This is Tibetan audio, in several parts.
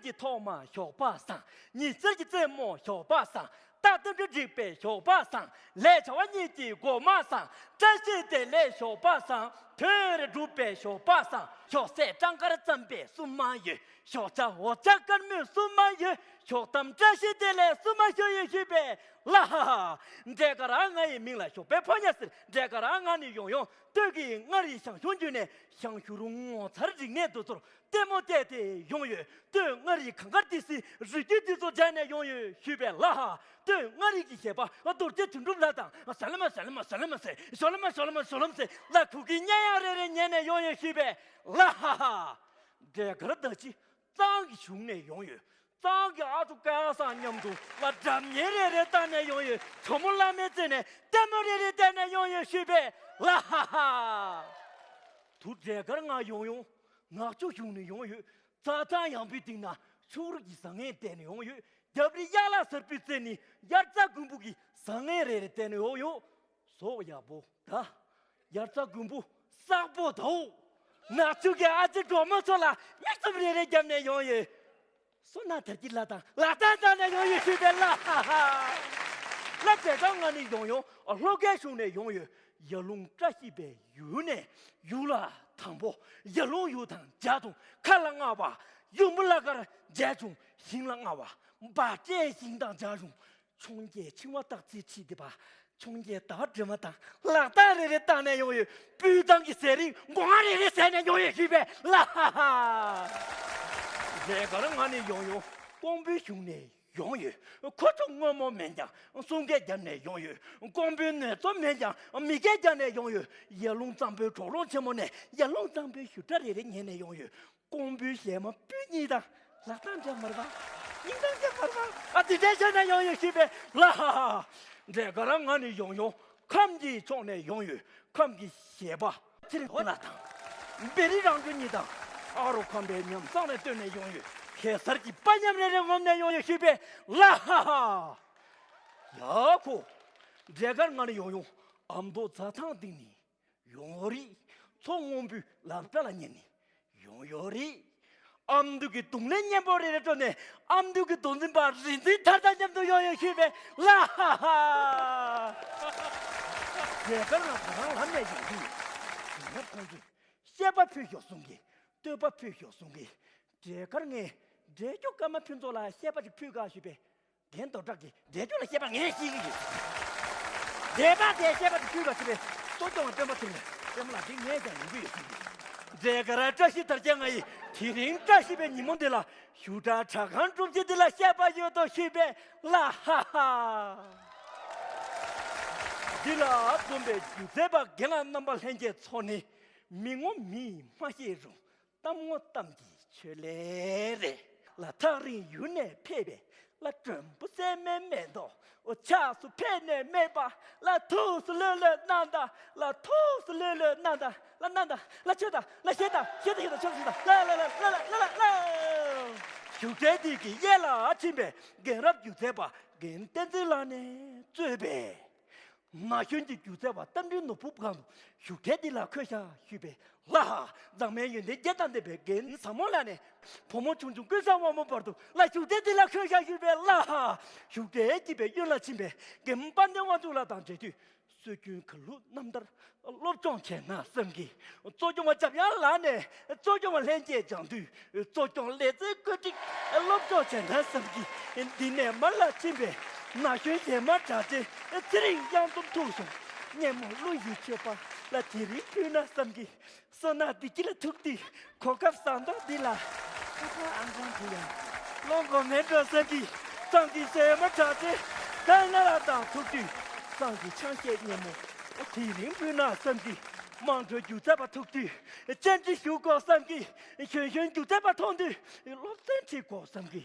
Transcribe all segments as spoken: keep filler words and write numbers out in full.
གྱི་ཐོག་མ་ཞོགས་པ་བཟང་། ཉི་ཟེར་གྱི་རྩེ་མོ་ཞོགས་པ་བཟང་། རྟ་ལྟ་འགྲོ་འགྲིག་པའི་ཞོགས་པ་བཟང་། ལས་བྱ་བ་གཉིས་ཀྱི་འགོ་མ་བཟང་། བཀྲ་ཤིས་བདེ་ལེགས་ཞོགས་པ་བཟང་། དོན་རེ་འགྲུབ་པའི་ཞོགས་པ་བཟང་། ཞོགས་ཟས་སྤྲང་དཀར་རྩམ་པའི་བསུ་མ་ཡོད། ཞོགས་ཇ་འོ་ཇ་དཀར་མོའི་བསུ་མ་ཡོད། ཞོགས་གཏམ་བཀྲ་ཤིས་བདེ་ལེགས་བསུ་མ་ཞུ་ཡོད་ཞུས་པས། ལ་ཧ་ཧ། འབྲས་དཀར་ང་ཡི་མིང་ལ་ཞོགས་པའི་ཕོ་ཉ་ཟེར། འབྲས་དཀར་ང་ནི་ཡོང་ཡོང་སྟོད་ཀྱི་མངའ་རིས་ཞང་ཞུང་བརྒྱུད་ནས་ཞང་ཞུང་རུ་ངོ་མཚར་རིག་གནས་འདི་ཚོར་ལྟད་མོ་བལྟས་ཏེ་ཡོང་ཡོད། སྟོད་མངའ་རིས་གངས་དཀར་ཏི་སེའི་རི་རྒྱུད་འདི་ཚོ་མཇལ་ནས་ཡོང་ཡོད་ཞུས་པས། ལ་ཧ། སྟོད་མངའ་རིས་ཀྱི་གཞས་པ་རྡོ་རྗེ་དོན་གྲུབ་ལགས་དང་། ཟ་ལ་མ་ཟ་ལ་མ་ཟ་ལ་མ་ཟེར། ཞོ་ལ་མ་ཞོ་ལ་མ་ཞོ་ལ་མ་ཟེར། ལ་ཁུག་གི་སྙན་དབྱངས་རེ་རེ་ཉན་ནས་ཡོང་ཡོད་ཞུས་པས། ལ་ཧ་ཧ། འབྲས་དཀར་ད་ཅི་གཙང་གི་གཞུང་ནས་ཡོང་ཡོད། གཙང་གི་ཨ་ཅོ་སྐལ་བཟང་མཉམ་དུ་ལ་སྒྲ་སྙན་རེ་རེ་བཏང་ནས་ཡོང་ཡོད། ཇོ་མོ་བླ་མའི་རྩེ་ནས་ལྟད་མོ་རེ་རེ་བལྟས་ནས་ཡོང་ཡོད་ཞུས་པས། ལ་ཧ་ཧ། དུ་འབྲས་དཀར་ང་ཡོང་ཡོང་ནག་ཆུ་གཞུང་ནས་ཡོང་ཡོད། རྩྭ་ཐང་ཡངས་པོའི་སྟེང་ན་ཕྱུག་རིགས་ཀྱི་བཟང་ངན་བལྟས་ནས་ཡོང་ཡོད། རྒྱབ་རི་གཡག་ལ་གསར་སྤུས་རྩེ་ནས་དབྱར་རྩྭ་དགུན་འབུ་གི་བཟང་ངན་རེ་རེ་བལྟས་ནས་ཡོང་ཡོད། ཟོག་ཡག་པོ་ད། དབྱར་རྩྭ་དགུན་འབུ་བསགས་པོ་དའོ། ནག་ཆུ་གི་ཨ་ཅེ་གྲོགས་མོ་ཚོ་ལ་མིག་བཙུམ་རེ་རེ་བརྒྱབ་ནས་ཡོང་ཡོད། སོ་ན་དར་གྱི་ལ་དང་ལ་དང་དང་ནས་ཡོང་ཡོད་ཞུས་པས། ལ་ཧ་ཧ། ལ་དེ་གང་ང་ནི་ཡོང་ཡོང་ལྷོ་ཁའི་གཞུང་ནས་ཡོང་ཡོད། ཡར་ཀླུང་བཀྲ་ཤིས་པའི་ཡུལ་ནས་ཡུལ་ལ་དང་པོ་ཡར་ཀླུང་ཡུལ་དང་འཇའ་དུང་ཁ་ལ་རྔ་བ་ཡུམ་བུ་ལ་དཀར་འཇའ་ཆུང་ཞིང་ལ་རྔ་བ་འབའ་སྤྲེལ་ཞིང་དང་འཇའ་ཆུང་། འཕྱོངས་རྒྱས་འཆིང་བ་སྟག་རྩེའི་ཁྲིད་དེ་པ། འཕྱོངས་རྒྱས་ཟླ་བ་སྒྲོལ་མ་དང་ལག་རྟགས་རེ་རེ་བཏང་ནས་ཡོང་ཡོད། སྤུས་གཙང་གི་ཟས་རིགས་སྒོ་ང་རེ་རེ་ཟས་ནས་ཡོང་ཡོད་ཞུས་པས། ལ་ཧ་ཧ། རྒྱལ་དཀར་ང་ནི་ཡོང་ཡོང་ཀོང་པོའི་གཞུང་ནས་ཡོང་ཡོད། ཁོ་ཚོ་སྔོན་མོ་མེད་ཀྱང་གསུང་སྐད་བརྒྱབ་ནས་ཡོང་ཡོད། ཀོང་པོའི་ནུས་སྟོབས་མེད་ཀྱང་མི་སྐད་རྒྱབ་ནས་ཡོང་ཡོད། ཡར་ཀླུང་གཙང་པོའི་གྲོག་རོང་ཆེན་མོ་ནས་ཡར་ཀླུང་གཙང་པོའི་བཞུར་སྒྲ་རེ་རེ་ཉན་ནས་ཡོང་ཡོད། ཀོང་པོའི་གཞས་མ་སྤུན་གཉིས་དང་ལག་གདང་འདྲ་མ་རེད་པ། སྙིང་གདང་འདྲ་མ་རེད་པ། ཨ་དེ་འདྲའི་ཆ་ནས་ཡོང་ཡོད་ཞུས་པས། ལ་ཧ་ཧ། འདྲའི་ག་རང་ང་ནི་ཡོང་ཡོང་ཁམས་ཀྱི་ཕྱོགས་ནས་ཡོང་ཡོད། ཁམས་ཀྱི་གཞས་པ་ཚེ་རིང་ལགས་དང་བེ་རི་རང་གྲོལ་གཉིས་དང་ཨ་རོ་ཁམས་པའི་ཉམས་བཟང་ནས་བཏོན་ནས་ཡོང་ཡོད། གེ་སར་གྱི་དཔའ་ཉམས་རེ་རེ་ངོམ་ནས་ཡོང་ཡོད་ཞུས་པས། ལ་ཧ་ཧ། ཡ་ཁོ། འདྲའི་གར་ང་ནི་ཡོང་ཡོང་ཨ་མདོ་རྩྭ་ཐང་སྟེང་ནས། ཡོང་ཡོད་རེད། མཚོ་སྔོན་པོའི་ལབ་སྒྲ་ལ་ཉན་ནས་ཡོང་ཡོད་རེད། ཨ་མདོ་གི་རྡུང་ལེན་སྙན་པོ་རེ་རེ་སྤྲོད་ནས་ཨ་མདོ་གི་མདོ་འཛིན་པ་རིག་འཛིན་ཐར་དང་མཉམ་དུ་ཡོང་ཡོད་ཞུས་པས། ལ་ཧ་ཧ། རྒྱལ་དཀར་ང་ད་རང་ལམ་ནས་ཡོང་དུས་ཡིན་ན་ཁོང་ཚོས་བཤད་པ་ཕུལ་ཤོག་གསུང་གི། བསྟོད་པ་ཕུལ་ཤོག་གསུང་གི། རྒྱལ་དཀར་ངས་འབྲས་ཆུ་ཀརྨ་ཕུན་ཚོགས་ལ་བཤད་པ་ཞིག་ཕུལ་ག་ཞུས་པས། རྒན་རྡོར་གྲགས་ཀྱིས་འབྲས་ཆུ་ལ་བཤད་པ་ངས་ཤེས་ཀྱི་ཡོད། འབྲས་པ་དེ་བཤད་པ་དེ་ཁྱོད་ལ་ཞུས་པས། གཙོ་སྐྱོང་བ་སྤེན་པ་ཚེ་རིང་ལ་སྤེན་པ་ལགས་འདི་ངས་ཀྱང་ཡོང་གི་ཡོད་ཟེར་གྱི། འབྲས་དཀར་བཀྲ་ཤིས་དར་རྒྱས་ང་ཡིས་དེ་རིང་བཀྲ་ཤིས་པའི་ཉིན་མོ་འདི་ལ་བཞུགས་གྲྭ་གྲྭ་ཁང་སྒྲུབ་བྱེད་འདི་ལ་བཤད་པ་ཡོད་དོ་ཞུས་པས། ལ་ཧ་ཧ། འདི་ལ་འཛོམས་པའི་སྒྱུ་རྩལ་པ་རྒན་ལགས་རྣམ་པ་ལྷན་རྒྱས་ཚོ་ནི་མི་ངོ་མིས་མ་ཤེས་རུང་། གཏམ་ངོ་གཏམ་གྱི་ཆོས་ལས་རེད། ལ་ཐག་རིང་ཡུལ་ནས་ཕེབས་པའི་ལ་མགྲོན་པོ་སྲན་མའི་མེ་ཏོག་འོ་ཕྱག་སུ་ཕེབས་ནས་སྨྲས་པ། ལ་ཐུགས་སུ་ལྷོད་ལྷོད་གནང་དང་། ལ་ཐུགས་སུ་ལྷོད་ལྷོད་གནང་དང་། ལ་གནང་དང་། ལ་མཆོད་དང་། ལ་བཞེས་དང་། བཞེས་དང་། བཞེས་དང་། ལ་ལ་ལ་ལ་ལ་ལ་ལ། བཞུགས་གྲལ་འདི་གི་གཡས་ལ་ཕྱིན་པའི་རྒན་རབས་སྒྱུ་རྩལ་པ་རྒན་བསྟན་འཛིན་ལགས་ནས་གཙོས་པའི། ན་གཞོན་གྱི་སྒྱུ་རྩལ་བ་རྟ་མགྲིན་ནོར་བུ་སྒང་དུ་བཞུགས་གྲལ་འདི་ལ་འཁོད་ཤག་ཞུས་པས། ལ་ཧ། མཛངས་མའི་ཡོན་ཏན་བརྒྱད་དང་ལྡན་པའི་རྒན་བཟང་མོ་ལགས་ནས། བུ་མོ་ཆུང་ཆུང་ཀུན་བཟང་དབང་མོ་བར་དུ་ལ་བཞུགས་གྲལ་འདི་ལ་འཁོད་ཤག་ཞུས་པས། ལ་ཧ། བཞུགས་གྲལ་སྐྱིད་པའི་གཡོན་ལ་ཕྱིན་པའི་རྒན་དཔལ་ལྡན་དབང་ཕྱུག་ལགས་དང་མཇལ་དུས། སྲོལ་རྒྱུན་གར་ལུགས་རྣམ་ཐར་སློབ་སྦྱོང་བྱས་ན་བསམ་གི། གཙོ་སྐྱོང་བ་འཇམ་དབྱངས་ལགས་ནས་གཙོ་སྐྱོང་བ་ལྷན་རྒྱས་སྦྱང་དུས། གཙོ་སྐྱོང་ལེ་ཚན་བཀོད་སྒྲིག་སློབ་སྦྱོང་བྱས་ན་བསམ་གི། འདི་ནས་མར་ལ་ཕྱིན་པའི་ན་གཞོན་གཞས་མ་གྲགས་ཅན་ཚེ་རིང་གཡང་འཛོམས་ཐུག་སོང་། སྙན་མོ་གླུ་ཡི་མཆོད་པ་ལ་དེ་རིང་ཕུལ་ན་བསམ་གི། བསོད་ནམས་བདེ་སྐྱིད་ལ་ཐུག་དུས་གོ་སྐབས་བཟང་མདོག་འདི་ལ་ཁ་ཁ་ཨང་གྲངས་དེ་ཡང་སློང་དགོས་མེད་འགྲོ་བསམ་གི། གཙང་གི་གཞས་མ་གྲགས་ཅན་ད་ན་ལ་དང་ཐུག་དུས་གཙང་གི་ཆང་གཞས་སྙན་མོ་དེ་རིང་ཕུལ་ན་བསམ་གི། དམངས་ཁྲོད་སྒྱུ་རྩལ་པ་ཐུག་དུས་བཅར་འདྲི་ཞུ་དགོས་བསམ་གི། གཞོན་གཞོན་སྒྱུ་རྩལ་པ་མཐོང་དུས་སློབ་ཚན་ཁྲིད་དགོས་བསམ་གི།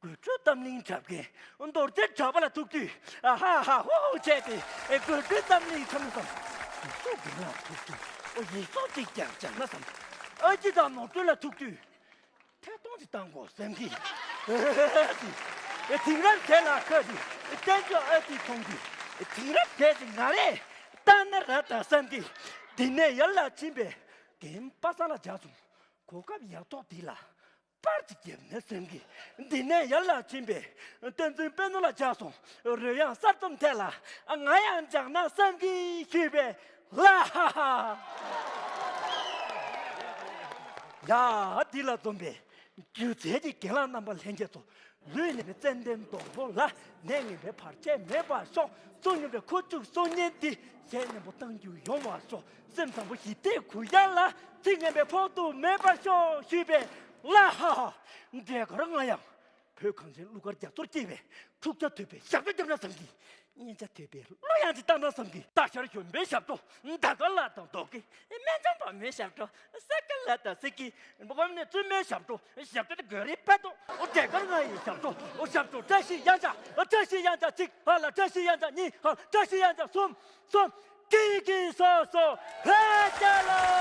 དགོད་བྲོའི་གཏམ་གླེང་འཁྲབ་མཁན་རྡོ་རྗེ་གྲགས་པ་ལ་ཐུག་དུས་ཧ་ཧ་ཧོ་ཧོ་བྱས་ཏེ་དགོད་བྲོའི་གཏམ་གླེང་འཁྲབ་ན་བསམ། ཡིག་གཟུགས་རྒན་ལགས་ཐུག་དུས་ཨོ་ཡིག་གཟུགས་ཅིག་ཀྱང་སྦྱང་ན་བསམ། ཨ་ཅེ་དང་ནོར་སྒྲོན་ལ་ཐུག་དུས་ཐད་གཏོང་ཅིག་བཏང་དགོས་བསམ་གི། དེང་རབས་གཞས་ལ་ཁ་ཅིག་བསྟན་འགྱུར་ཨ་ཅེ་མཐོང་དུས་དེང་རབས་གཞས་ཅིག་ང་རས་བཏང་ན་ར་ད་བསམ་གི། དེ་ནས་ཡར་ལ་ཕྱིན་པས་རྒན་པ་སངས་ལགས་མཇལ་སོང་། གོ་སྐབས་ཡག་ཐོག་དེ་ལ། པར་ཅིག་བརྒྱབ་ན་བསམ་གི། འདི་ནས་ཡར་ལ་ཕྱིན་པས་བསྟན་འཛིན་དཔལ་ནོར་ལ་ཇག་སོང་། རོལ་དབྱངས་གསར་རྩོམ་ཐད་ལ་ང་ཡང་སྦྱང་ན་བསམ་གི་ཞུས་པས། ལ་ཧ་ཧ། ཡ། འདི་ལ་འཛོམས་པའི་སྒྱུ་རྩལ་གྱི་རྒན་ལགས་རྣམ་པ་ལྷན་རྒྱས་ཚོ། ལུས་ནས་ཙན་དན་སྡོང་པོ་ལ། ནད་ངན་པའི་བར་ཆད་མེད་པར་ཤོག། བཙོན་སྙོམས་པའི་ཁུ་བྱུག་སོ་ཉན་འདི། ཞལ་ནན་པོ་བཏང་རྒྱུ་ཡོང་བར་ཤོག། སེམས་བཟང་པོ་ཞི་བདེའི་གུ་ཡངས་ལ། ཚིག་ངན་པའི་ཕོག་ཐུག་མེད་པར་ཤོག་ཞུས་པས། ལ་ཧ་ཧ། འདྲེ་དཀར་ང་ཡང་། བོད་གངས་ཅན་ཀླུ་མཁར་རྒྱ་མཚོར་སྐྱེས་པའི། འཁྲུག་ཆ་དོད་པའི་ཞབས་བྲོ་བརྒྱབ་ན་བསམ་གི། སྙན་ཆ་དོད་པའི་གླུ་དབྱངས་ཅིག་བཏང་ན་བསམ་གི། སྟག་ཤར་གཞོན་པའི་ཞབས་བྲོ། ཟླ་དཀར་ལ་དང་རྡོ་སྐས། སྨན་ལྗོངས་བ་མོའི་ཞབས་བྲོ། ས་དཀར་ལ་དང་སེ་ཀི། འབུམ་ནས་བཙུན་མའི་ཞབས་བྲོ། ཞབས་བྲོ་དེ་གོ་རེ་ཕེ་ཏོ། འོ་འདྲེ་དཀར་ང་ཡི་ཞབས་བྲོ། འོ་ཞབས་བྲོ་བཀྲ་ཤིས་གཡང་ཆགས། འོ་བཀྲ་ཤིས་གཡང་ཆགས་གཅིག་ཧ་ལ། བཀྲ་ཤིས་གཡང་ཆགས་གཉིས་ཧ་ལ། བཀྲ་ཤིས་གཡང་ཆགས་གསུམ། གསུམ། ཀི་ཀི་སོ་སོ་ཧེ་ཅ་ལོ།